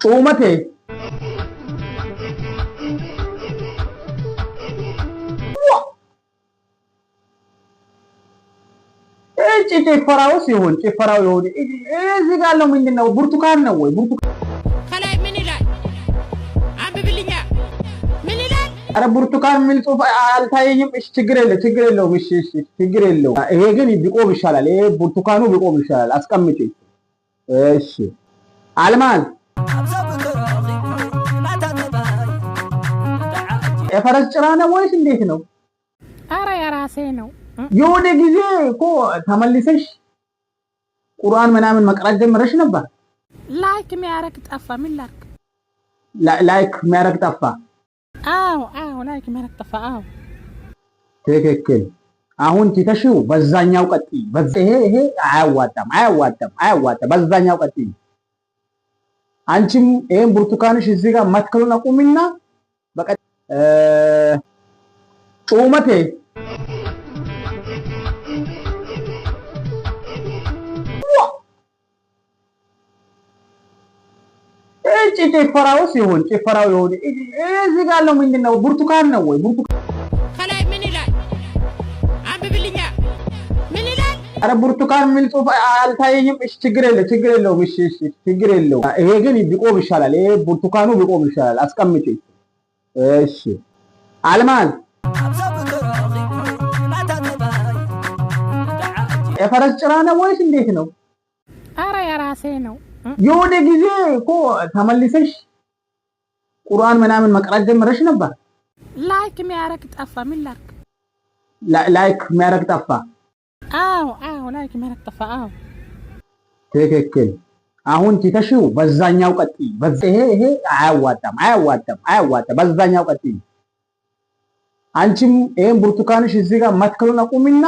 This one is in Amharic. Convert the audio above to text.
ጩመቴ እጭ ጭፈራው ሲሆን ጭፈራው ይሁን እዚህ ጋር ያለው ምንድን ነው? ብርቱካን ነው ወይ? ብርቱካን ከላይ ምን ይላል? አንብብልኛ። ምን ይላል? ኧረ ብርቱካን የሚል ጽሑፍ አልታየኝም። እሺ ችግር የለ ችግር የለውም። እሺ እሺ ችግር የለውም። ይሄ ግን ቢቆም ይሻላል። ይሄ ብርቱካኑ ቢቆም ይሻላል። አስቀምጪ። እሺ አልማዝ የፈረስ ጭራ ነው ወይስ እንዴት ነው? አረ የራሴ ነው። የሆነ ጊዜ እኮ ተመልሰሽ ቁርአን ምናምን መቅራት ጀምረሽ ነበር። Like የሚያረግ ጠፋ። ምን ላድርግ? Like የሚያደርግ ጠፋ። አዎ አዎ፣ like የሚያረግ ጠፋ። አዎ። ትክክል። አሁን ትተሽው በዛኛው ቀጥይ። ይሄ ይሄ አያዋጣም፣ አያዋጣም፣ አያዋጣም። በዛኛው ቀጥይ። አንቺም ይሄን ብርቱካንሽ እዚህ ጋር መትከሉን አቁሚና በቃ ጩመቴ እጭ ጭፈራው ሲሆን ጭፈራው ይሁን እዚህ ጋር ያለው ምንድን ነው? ብርቱካን ነው ወይ? ብርቱካን ከላይ ምን ይላል? አንብብልኛ። ምን ይላል? ኧረ ብርቱካን የሚል ጽሑፍ አልታየኝም። እሺ ችግር የለ ችግር የለውም። እሺ እሺ ችግር የለውም። ይሄ ግን ቢቆም ይሻላል። ይሄ ብርቱካኑ ቢቆም ይሻላል። አስቀምጪ። እሺ አልማዝ የፈረስ ጭራ ነው ወይስ እንዴት ነው? አረ የራሴ ነው። የሆነ ጊዜ እኮ ተመልሰሽ ቁርአን ምናምን መቅራት ጀምረሽ ነበር። Like የሚያረግ ጠፋ። ምን ላድርግ? Like የሚያደርግ ጠፋ። አዎ አዎ፣ like የሚያረግ ጠፋ። አዎ። ትክክል። አሁን ትተሽው በዛኛው ቀጥይ። ይሄ ይሄ አያዋጣም፣ አያዋጣም፣ አያዋጣም። በዛኛው ቀጥይ። አንቺም ይሄን ብርቱካንሽ እዚህ ጋር መትከሉን አቁሚና